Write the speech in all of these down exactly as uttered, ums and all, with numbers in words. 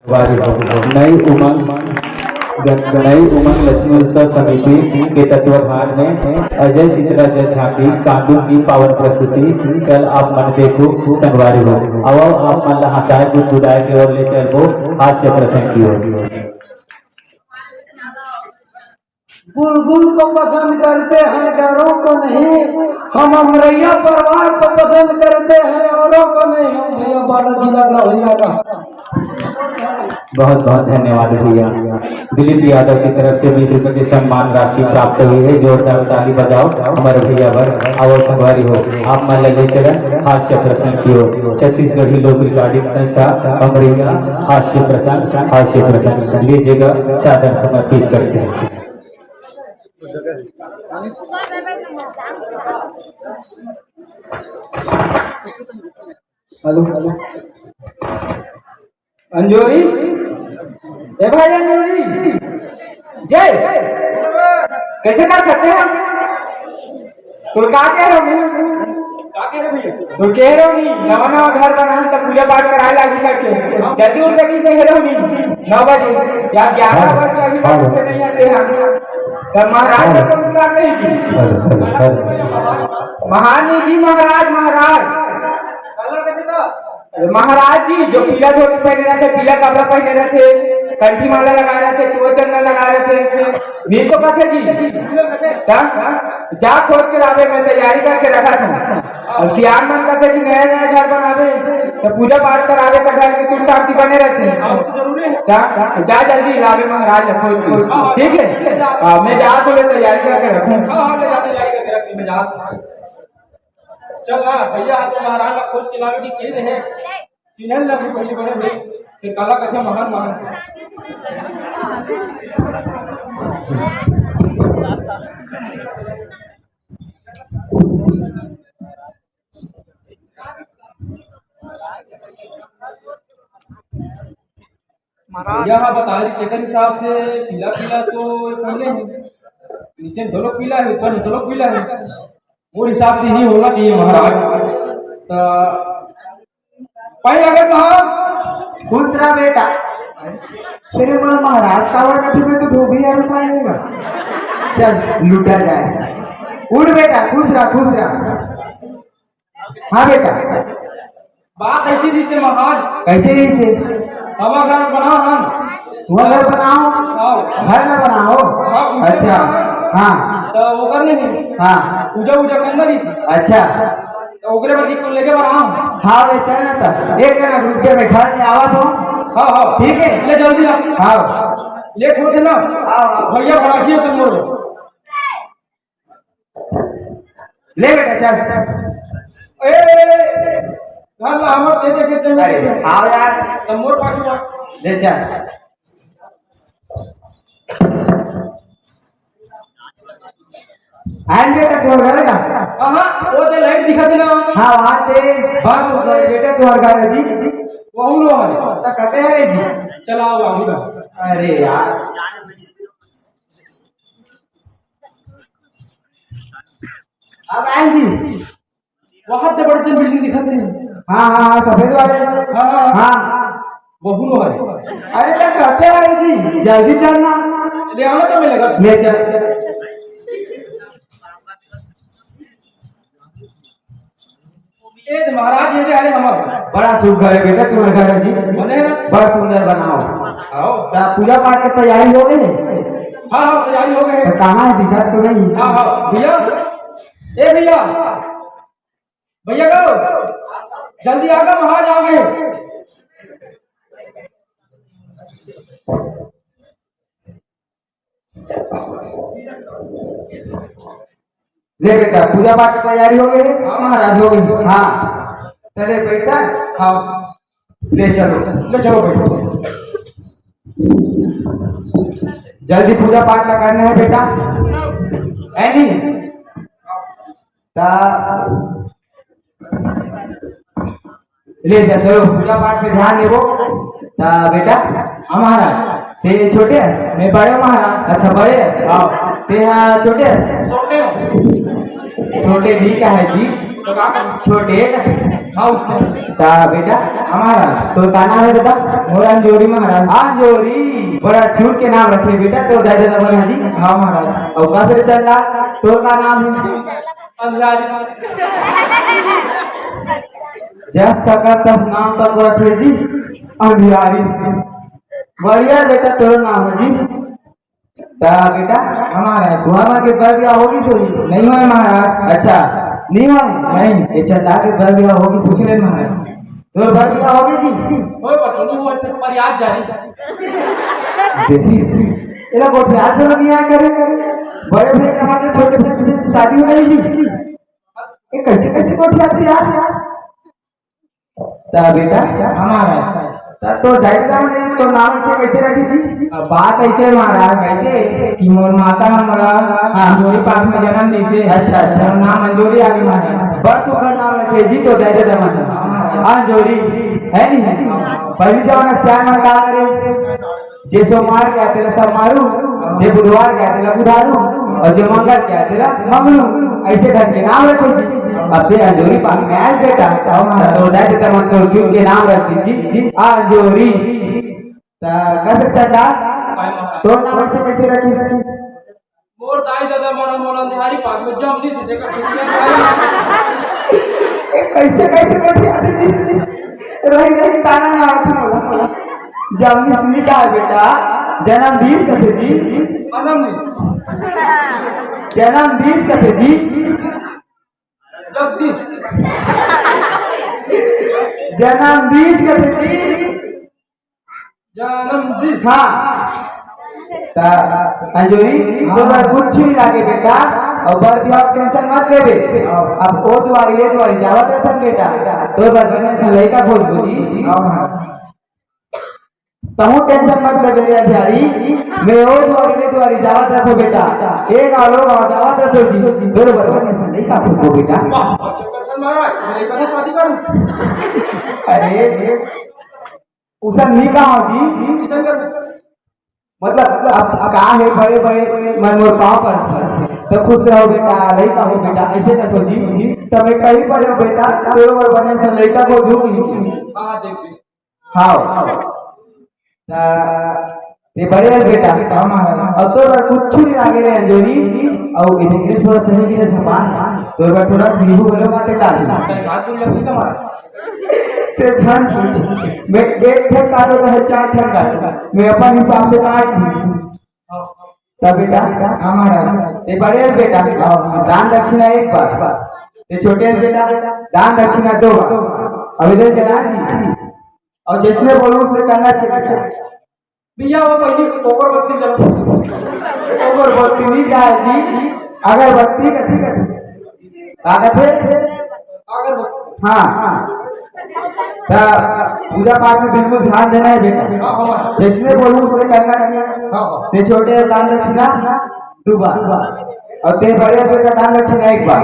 वारी हो। नई उमंग, नई उमंग लक्ष्मी उत्सव समिति के तत्वाधान में अजय चित्रा जस झांकी कांदू की पावन प्रस्तुति कल आप मन देखो संगवारी हो। अब आप मन ला हंसाए गुदगुदाए के ओर ले चलबो हास्य प्रसंग की ओर। बुलबुल को पसंद करते हैं, गैरों को नहीं। हम अमरैया परिवार को पसंद करते हैं, औरों को नहीं। हम भैया बालाजी लग रहा भैया का। बहुत बहुत धन्यवाद भैया। दिलीप यादव की तरफ से बीस रुपए की सम्मान राशि प्राप्त हुई है। जोरदार ताली बजाओ हमारे भैया बर। और संगवारी हो, आप मन ला ले चलन हास्य प्रसंग की ओर। छत्तीसगढ़ी लोक रिकॉर्डिंग संस्था अमरैया, हास्य प्रसंग, हास्य प्रसंग लीजिएगा, सादर समर्पित करते हैं। Hello, hello. अंजोरी, ए भाई अंजोरी, जय, कैसे का करते हैं? तोर का कह रहे हो? तोर कह रहे हो नहीं, नवा नवा घर बना है तो पूजा पाठ कराए लागी करके। जल्दी उठ के नहीं कह रहे हो नहीं, नौ बजे या ग्यारह बजे, अभी तक उठ के नहीं आते हैं। तो महाराज का तो मुलाकात नहीं की। महाराज नहीं जी, महाराज, महाराज। महाराज जी जो पीला धोती पहने रहते, पीला कपड़ा पहने रहते, कंठी माला लगा रहते, चुआ चंदन लगा रहते, नहीं तो कथे जी। का? जा खोज के लावे, मैं तैयारी करके रखा था। अब सियान मन कथे कि नया नया घर बनावे, तो पूजा पाठ करावे, तो घर की सुख शांति बने रहते। का? जा जल्दी लावे महाराज खोज के, ठीक है? हाँ, मैं जा तो ले तैयारी करके रखूँ। चल ना भैया, आज तो महाराज ला खोज के लावे की कही रहे। चिन्हन लगे पहले बड़े भाई, फिर काला कथे महान महान। महाराज। भैया, हाँ, बता रही, तेकर हिसाब से पीला पीला तो पहले है, नीचे में तो लोग पीला है, ऊपर में तो लोग पीला है, वो हिसाब से ही होना चाहिए महाराज। तो पहले अगर कहा खुश रहा बेटा, तेरे मन महाराज का वर्ग में तो धोबी यार उठाएगा। चल लुटा जाए, उठ बेटा, खुश रहा, खुश रहा। हाँ बेटा। बात ऐसी रहिसे महाराज। कैसे रहिसे? हवा घर बना हम। वो घर बनाओ। हाँ। घर ना बनाओ। हाँ, उनके अच्छा। बनाओ। हाँ। तो वो कर नहीं। हाँ। पूजा वूजा करना रही। अच्छा। तो ओकरे बर कुछ लेके बर आऊं। हाँ, ले चल ना त। एक ना रुपये में घर ले आवा तो। हाँ, हाँ। ठीक है? ले जल्दी आ। हाँ। लेट होते ना। हाँ, हाँ। भैया भड़ासिया से मोड़। ले बेटा, चल। ए, घर ला हमर दे दे के दे। अरे, आओ यार। तो मोर पाछू आ। ले चल। आएंगे तो घर घर का। हाँ, हाँ, वो तो लाइट दिखा देना। हाँ, वहाँ पे बस उधर बेटा, तुम्हारे घर है जी। वहू लो है। तो कहते हैं रे जी। चलाओ, बाबू का। अरे यार। अब आए जी। वहां से बड़े दिन बिल्डिंग दिखा दे। हाँ, हाँ, हाँ, सफेद वाले। हाँ, हाँ। हाँ। वहू लो है। अरे, तो कहते हैं जी, जल्दी चलना। ले आना तो मिलेगा। ले चल। ए, महाराज, ये दे, अरे, हमारा। बड़ा सुघर है बेटा, तुम्हारा घर है जी। बने ना? बड़ा सुंदर बनाओ। आओ। तो पूजा पाठ की तैयारी हो गई? हाँ, हाँ, तैयारी हो गई। तो कहाँ है, दिखा तो नहीं। हाँ, हाँ, भैया, ए भैया, भैया को जल्दी आगा, महाराज आ गए। ले बेटा, पूजा पाठ की तैयारी हो गई? हाँ महाराज, हो गई। हाँ, चले बेटा, हाँ, ले चलो, ले चलो, बैठो। जल्दी पूजा पाठ ला करना है बेटा, है नहीं? ता ले जा, चलो, पूजा पाठ पे ध्यान देबो। ता बेटा। हाँ महाराज। ते छोटे है? मैं बड़े महाराज। अच्छा, बड़े है? हाँ। ते हाँ छोटे है? छोटे हो। छोटे भी क्या है जी? तो का कर? छोटे। हाँ, उसने। ता बेटा, हमारा। तो का नाम है बेटा? मोर अंजोरी महाराज। अंजोरी, बड़ा चुन के नाम रखे बेटा, तो दाई ददा मन ह जी। हाँ महाराज। अउ का से चंदा, तोर का नाम है? अंधियारी। जस सकत तस नाम तक रखे जी, अंधियारी। बढ़िया बेटा, तोर नाम है जी। ता बेटा, हमारा। तुहार मन के बर बिहाव होगिस होही? नहीं होय महाराज। अच्छा, नहीं होय? नहीं। ये चंदा के बर बिहाव होगिस होही? नहीं महाराज। तोर बर बिहाव होगे जी? होय बटो, नहीं होय, पर याद जारी। देखी, एला गोठियात घलो नहीं आय करे, करे। बड़े भाई कहा के छोटे भाई के शादी हो गई जी। ये कैसे, कैसे गोठियात यार, यार? ता बेटा, हमारा। ता तो दाई ददा मन, तो नाम ऐसे कैसे रखे जी? अब बात ऐसे है महाराज, कैसे? कि मोर माता ह मोला हाँ। अंजोरी पाख में जन्म दीसे। अच्छा, अच्छा। मोर नाम अंजोरी आगे महाराज। बड़ सुघर नाम रखे जी, तो दाई ददा मन। हाँ। अंजोरी, है नहीं? पहली जमाना सियान मन का करे? जे सोमवार के आय, तेला सब मारू, जे बुधवार के आय, तेला बुधारू, अउ जे मंगल के आय, तेला मंगलू। ऐसे ढंग के नाम रखे जी। अब ते अंजोरी पाख में आय बेटा, त तोर दाई ददा मन तोर चुन के नाम रख दीस जी, अंजोरी। ता कस चंदा, तोर नाम ऐसे कैसे रखिस? मोर दाई ददा मन मोला अंधियारी पाख में जन्म दीसे, तेकर ए, कैसे, कैसे गोठियाथे जी? रही, रही, ताना ना आथे मोला, मोला। जन्म दीस नहीं कहा बेटा, जन्म दीस कथे जी। जन्म दीस। जन्म दीस कथे जी। जगदीश। जन्म दीस कथे जी। जन्म दीस। हाँ। ता अंजोरी, तोला कुछ नहीं लागे बेटा, अउ बर बिहाव tension मत लेबे। अब ओ दुवारी, ए दुवारी जावत रथन बेटा, तोर बर बने से लइका खोजबो जी। तहूँ tension मत ले बेटा अंजोरी, मैं ओ दुवारी, ए दुवारी जावत रथों बेटा, ए गाँव ले ओ गाँव जावत रथों जी, तोर बर बने से लइका खोजबो बेटा। वाह, महाराज, मैं लइका से शादी करूँ? अरे, उसन नहीं कहा जी। मतलब, अब का हे, बड़े बड़े मन मोर पाँव पर, तो खुश रहो बेटा, लइका हो बेटा, ऐसे कथो जी। तो मैं कहीं पर हूँ बेटा, तोर बर बने से लइका खोजहूँ। हाँ, देख, देख। हाँ। ता ते बड़े हस बेटा। हाँ, महाराज। अउ तोर बर कुछ नहीं लागे रे अंजोरी, अउ इधर थोड़ा सही गिरे छपा, तोर बर थोड़ा नींबू घलो काटे डाल। बात बोल रहा था, महाराज। ते झन पूछ, मैं एक ठन काटो रहे, चार ठन काटो, मैं अपन हिसाब से काट दूँ। तब बेटा, हाँ महाराज। ते बड़े हस बेटा, हाँ। दान दक्षिणा एक बार, ते छोटे हस बेटा, दान दक्षिणा दो बार। अब इधर चला जी, अउ जैसने बोलूँ उसने करना चाहिए। भैया, वो पहली अगरबत्ती जला। अगरबत्ती नहीं कहा जी, अगरबत्ती कथे, कथे। का कथे? अगरबत्ती। हाँ। ता पूजा पाठ में बिल्कुल ध्यान देना हे बेटा। हाँ, हाँ। जैसने बोलूँ उसने करना चाहिए। हाँ, हाँ। ते छोटे हस दान दक्षिणा दो बार, अउ ते बड़े हस बेटा दान दक्षिणा एक बार।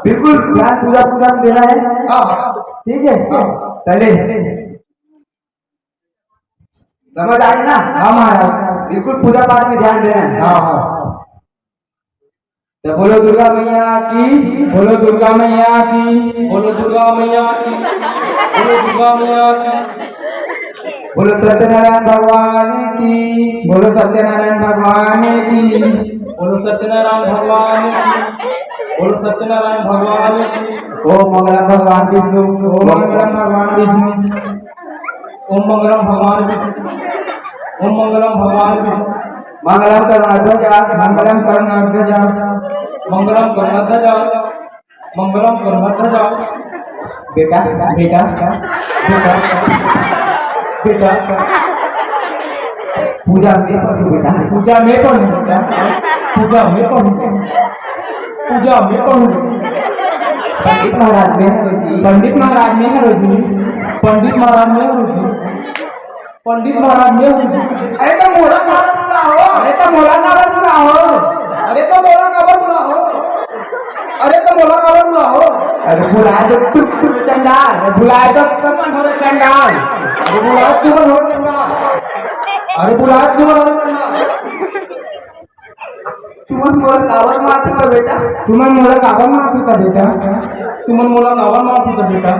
बिल्कुल ध्यान पूजा, पूजा में देना हे। हाँ, हाँ। ठीक हे? हाँ। चले। समझ आगे ना? हाँ महाराज। बिल्कुल पूजा पाठ में ध्यान देना हे। हाँ, हाँ। तो बोलो दुर्गा मैया की। बोलो दुर्गा मैया की। बोलो दुर्गा मैया की। बोलो दुर्गा मैया की। बोलो सत्यनारायण भगवान की। बोलो सत्यनारायण भगवान की। बोलो सत्यनारायण भगवान की। बोलो सत्यनारायण भगवान की। ओम मंगलम भगवान विष्णु। ओम मंगलम भगवान विष्णु। ओम मंगलम भगवान विष्णु। ओम मंगलम भगवान विष्णु। मंगलम करुणाध्वजा। मंगलम करुणाध्वजा। मंगलम करुणाध्वजा। मंगलम करुणाध्वजा। बेटा, बेटा, बेटा, बेटा, पूजा में पढ़ो बेटा। पूजा में पढ़ो बेटा। पूजा में पढ़ो। पूजा में पढ़ो। पंडित महाराज में हरो जी। पंडित महाराज में हरो जी। पंडित महाराज में हरो जी। पंडित महाराज में हरो जी। अरे तो मोला काबर बुलाहो? अरे तो मोला काबर बुलाहो? अरे तो मोला काबर बुलाहो? अरे तो मोला काबर बुलाहो? अरे बुलाय तो तू, तू चंडाल, अरे बुलाय तो तुमन हो रे चंडाल। अरे बुलाय तुमन हो रे चंडाल। अरे बुलाय तुमन हो रे चंडाल। तुमन मोला काबर मारथो बेटा? तुमन मोला काबर मारथो बेटा? तुमन मोला काबर मारथो त बेटा?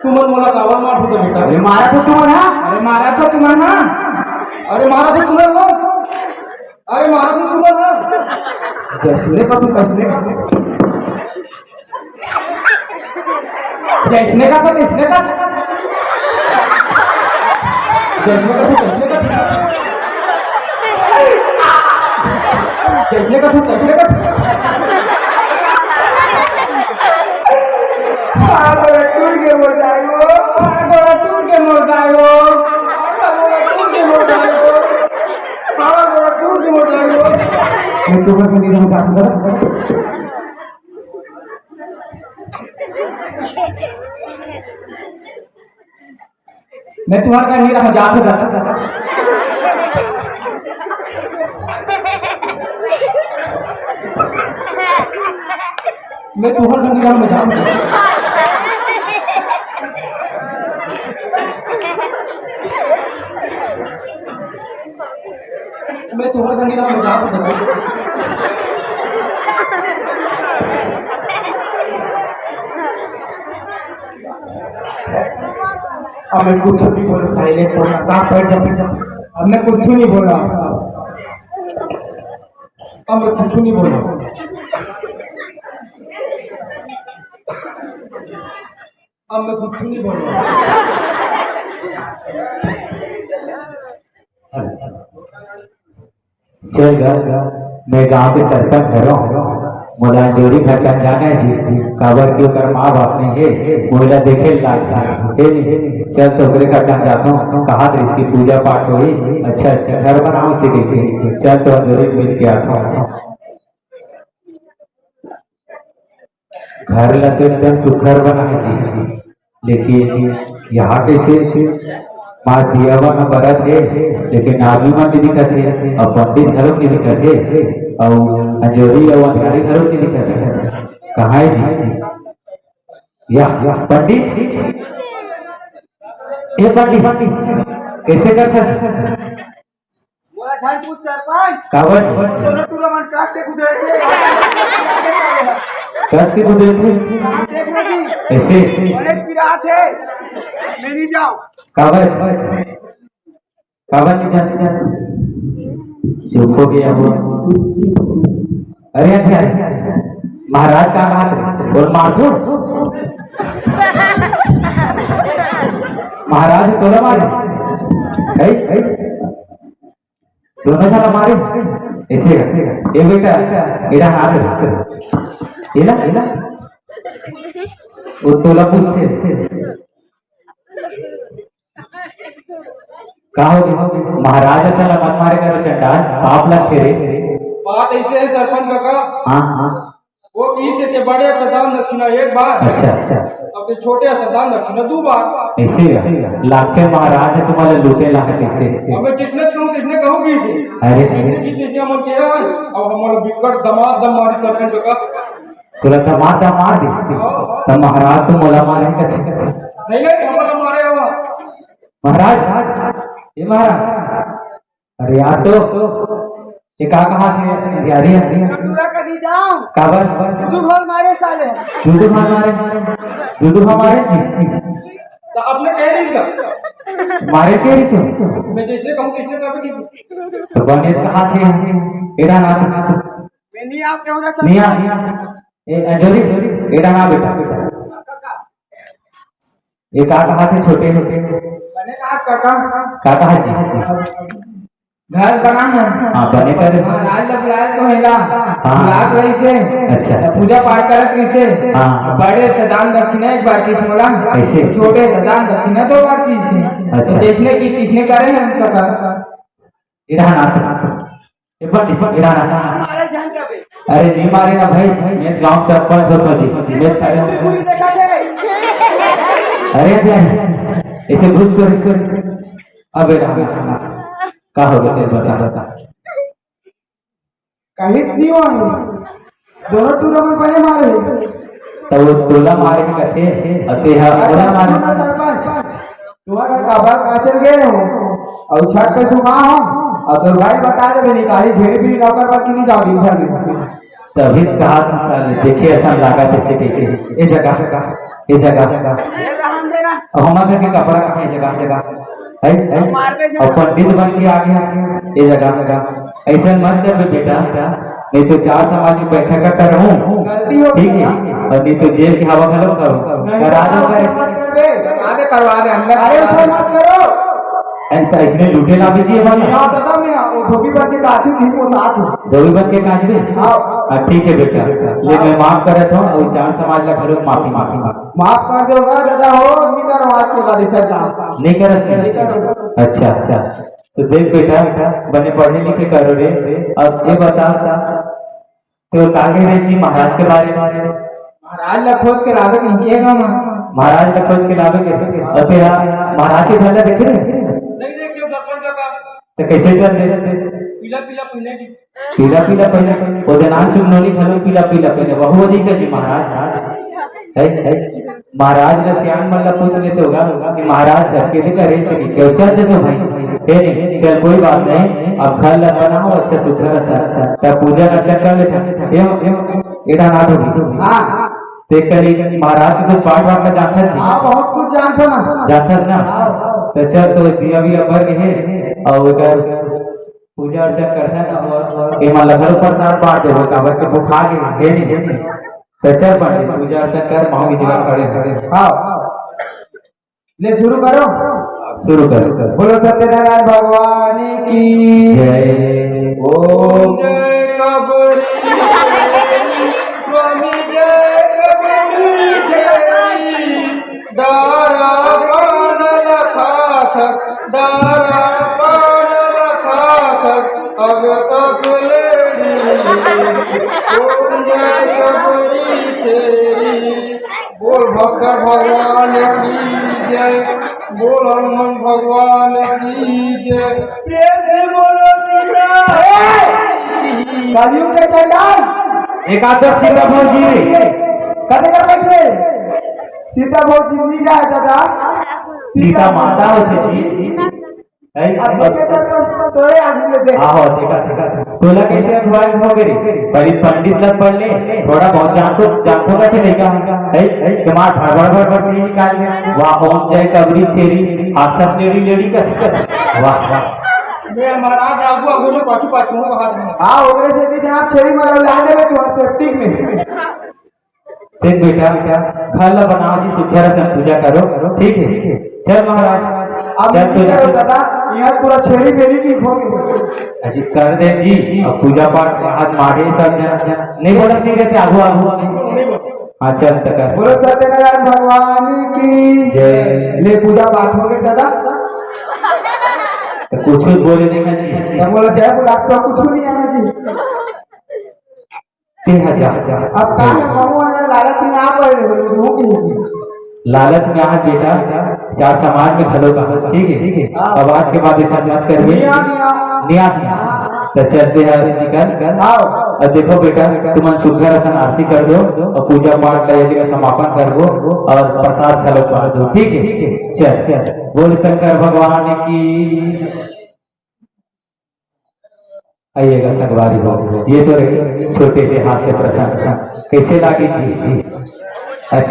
तुमन मोला काबर मारथो त बेटा? अरे मारथो तुमन हा। अरे मारथो तुमन हा। अरे मारथो तुमन हा। अरे मारथो तुमन हा। जइसने का तू, तइसने का। जइसने का तू, तइसने का। जइसने का तू, तइसने का। जइसने का तू, तइसने का। हाथ गोड़ टूट के मोर जाए वो, हाथ गोड़ टूट के मोर जाए वो, हाथ गोड़ टूट के मोर जाए वो, हाथ गोड़ टूट के मोर जाए वो। मैं तो बस नहीं रहना चाहता। मैं तुंहर घर नहीं रहा, जात हो जाता। मैं तुंहर घर नहीं रहा, मैं जात हो जाता। मैं तुंहर घर नहीं रहा, मैं जात हो जाता। अब मैं कुछ नहीं बोलूँ, साइलेंट होना, कहाँ बैठ जाते हैं। अब मैं कुछ नहीं बोल रहा, अब मैं कुछ नहीं बोल रहा, अब मैं कुछ नहीं बोल रहा। चल गा, मैं गांव के सरपंच हरव, मोला अंजोरी घर कन जाना हे जी, काबर कि ओकर माँ बाप नहीं हे, मोला देखे लाग हे नहीं। चल तो ओकरे घर कन जाथव, कहा था इसकी पूजा पाठ होही, अच्छा अच्छा घर बनाओ से कहिथे, चल तो अंजोरी मिल के आथव। घर ला तो एकदम सुघर बना हे जी, लेकिन यहाँ कैसे मार दिया बरत हे, लेकिन आदमी मन नहीं दिखत हे, अब पंडित घलो नहीं दिखत हे, और अंजोरी और अंधारी घलो नहीं दिखत हे। कहाँ हे जी? या, या, पंडित, ये पंडित, कैसे करता? मोला झन पूछ सरपंच। काबर? दोनों टूरा मन कस के कुदेरथे। कस के कुदेरथे? देख ना जी। कैसे? बड़े पिरात हे। मैं नहीं जाऊँ। काबर? काबर नहीं जाते? चुप हो गया वो। अरे अच्छा, महाराज का हाथ बोल मार दो। महाराज तोला मारे। है, है। दोनों झन मारे। ऐसे कर। ये बेटा, मेरा हाथ है। ये ला, ये ला। वो तोला पूछते। का हो गया? महाराज असन ला मत मारे करो चंडाल, पाप लगथे रे। बात ऐसे है सरपंच काका। हाँ, हाँ। वो कहिस हे के बड़े अस दान दक्षिणा एक बार। अच्छा, अच्छा। अब तो छोटे अस दान दक्षिणा दू बार। ऐसे लागथे महाराज हे तुम्हारा लूटे लागत ऐसे। अब मैं जिसने कहूँ, तिसने कहूँ कहिस हे। अरे, अरे। जिसने की तिसने मन के हवन, अब हमारा बिकट दमाद दम मारी सरपंच काका। तोला दमाद दम मार दिस। हाँ। तो महाराज तो मोला मारे कथे। नहीं, नहीं, हमारा मारे हो। महाराज, ये महाराज, अरे यार तो, ये का कहा थे? अरे यार, यार, यार। टूरा कभी जाओ। काबर? दू दू भाव मारे साले। दू दू भाव मारे, दू दू भाव मारे जी। तो आपने कह दी क्या? मारे के से। मैं जिसने कहूँ, किसने कहा कि तो बने कहा थे? एड़ा ना था। मैं नहीं आप कहूँ ना सब। नहीं आ, ए, अंजोरी, एड़ा ना बेटा, बेटा। ये का कहा थे छोटे? मैंने कहा काका। का कहा जी? घर बना है। हाँ, बने करे। महाराज ला बुलाए तो हेला। हाँ। बुलात रहिस हे। अच्छा। तो पूजा पाठ करत रहिस हे। हाँ। बड़े तो दान दक्षिणा एक बार किस मोला। कैसे? छोटे तो दान दक्षिणा दो बार किस हे। अच्छा। जैसने की तिसने करे हैं हम काका। इधर आ। ये पर, ये पर, इधर आ। मारे जान का बे। अरे नहीं मारे ना भाई, मैं गांव सरपंच होता जी, मैं सारे। पूरी देखा थे। अरे अरे, ऐसे घुस कर, कर। अबे राम, का हो गया तेरे, बता, बता। कहीं नहीं हुआ। दोनों टूरा में बने मारे। तो वो टोला मारे के कथे, अते हा अरे टोला मारे। सुनो ना सरपंच, तुम्हारा काबर का चल गए हो? और छत पे सुखा हो, और तो भाई बता दे, मैंने काली घेरी भी नौकर पर की नहीं जाओ दिन भर में। तभी कहा था साले, देखे ऐसा लगा जैसे देखे। ए जगह, ए जगह। अब हमारे घर के कपड़ा कहाँ है जगह, जगह? है, है? और पंडित बन के आ गया, ए जगह, जगह। ऐसा मत कर बेटा, नहीं तो चार समाज में बैठक का करूँ, ठीक है? और नहीं तो जेल की हवा घलो करूँ। करा दो, करे। मत कर बे, करवा दे, करवा दे, अंदर। अरे, ऐसा मत करो। ऐसा इसने लूटे ना दीजिए, बाबा। यहाँ दादा, मैं वो धोबी बन के काची थी, वो साथ में। धोबी बन के काच में? हाँ। हाँ, ठीक है बेटा, ले मैं माफ करत हूँ और चार समाज ला घलो माफी, माफी, माफी। माफ कर देगा दादा हो, नहीं करो आज के बाद ऐसा काम। नहीं करस नहीं? नहीं करो। अच्छा, अच्छा। तो देख बेटा, बने पढ़े लिखे करो रे। अब ये बता, तो का कहे रे जी महाराज के बारे में? महाराज ला खोज के लावे के इनके गाँव में। महाराज ला खोज के लावे के। और तेरा महाराज के घर ला देखे रे? नहीं देखे सरपंच का। तो कैसे चल रहे थे? पीला पीला पहने की। पीला पीला पहने। वो दिन आन चुनौली घलो पीला पीला पहने। वहू वही कैसे महाराज? है, है। महाराज ला सियान मन ला पूछ लेते होगा कि महाराज घर के लिए करे से नहीं, क्यों चल देते हो भाई? हे नहीं, चल कोई बात नहीं, अब घर ला बनाओ अच्छा सुथरा सा, तब पूजा अर्चन कर लेते हैं। एवं, एवं, एटा ना तो भी। हाँ। ते करी महाराज के कुछ पाठ वाठ का जानता जी? हाँ, बहुत कुछ जानता ना। जानता ना? हाँ। तो चल तो दिया भी बर के है और उधर पूजा अर्चन करता ना और ये मतलब घर प्रसाद बांट दे, काबर के भुखा के है नहीं। तो चल पंडित, पूजा अर्चन कर, माँ की जगह खड़े खड़े। हाँ। ले शुरू करो। शुरू कर, शुरू कर। बोलो सत्यनारायण भगवान की जय। ओम जय कबरी, स्वामी जय कबरी जय। दारा पान लखाथक, दारा पान लखाथक, अब तक लेडी। ओम जय कबरी छेरी। बोल भक्कर भगवान की जय, बोल हनुमान भगवान की जय। प्रेम से बोलो सीता। कलयुग के चंडाल। एक आदर सीता भौजी। कते कर बैठे? सीता भौजी नहीं जाए दादा। सीता माता होती जी। है? अब देखे सर, तो तोरे आदमी में देख। आहो, देखा, देखा। तोला कैसे अगुवाई हो गई? बड़ी पंडित लग पढ़ ले, थोड़ा बहुत जान तो, जान तो कैसे नहीं कहा? है? है? दिमाग भड़, भड़, भड़, भड़ नहीं निकाल ले। वाह, ओम जय कबरी छेरी, आठस लेडी, लेडी का। वाह, वाह। मैं महाराज आगू, आगू में पाछू, पाछू में हाथ में। हाँ, ओकरे से भी जहाँ छेरी मारा, ला देवे तू सेप्टिक में। देख बेटा, घर ला बनाओ जी, सुखिया रसन पूजा करो, ठीक है? चल महाराज, अब चल नहीं तू। करो दादा, यहाँ पूरा छेरी मेरी की खो गई। अजी कर दे जी, अब पूजा पाठ हाथ मारे सब जन, नहीं बोलस नहीं रहते, आगू, आगू। हाँ, चल तो कर। बोलो सत्यनारायण भगवान की जय। ले पूजा पाठ हो गया दादा। तो कुछ बोले नहीं जी। तो बोलो जय बोला, सब कुछ नहीं आना जी। तेहा जा, जा। अब का है, बाबू, वाला लालच में आ पड़े हो, हो गई। लालच में आ बेटा, चार समाज में घलो कहा, ठीक है? अब आज के बाद ऐसा मत करबे। निया, निया। निया, निया। तो चलते हैं, निकल। आओ। अब देखो बेटा, तुमन सुघर असन आरती कर दो और पूजा पाठ का ये जगह समापन कर दो और प्रसाद घलो बांट दो, ठीक है? चल, चल। बोल शंकर भगवान की। आइएगा संगवारी हो, ये तो रहे छोटे से हास्य प्रसंग। कैसे लागी जी? अच्छा।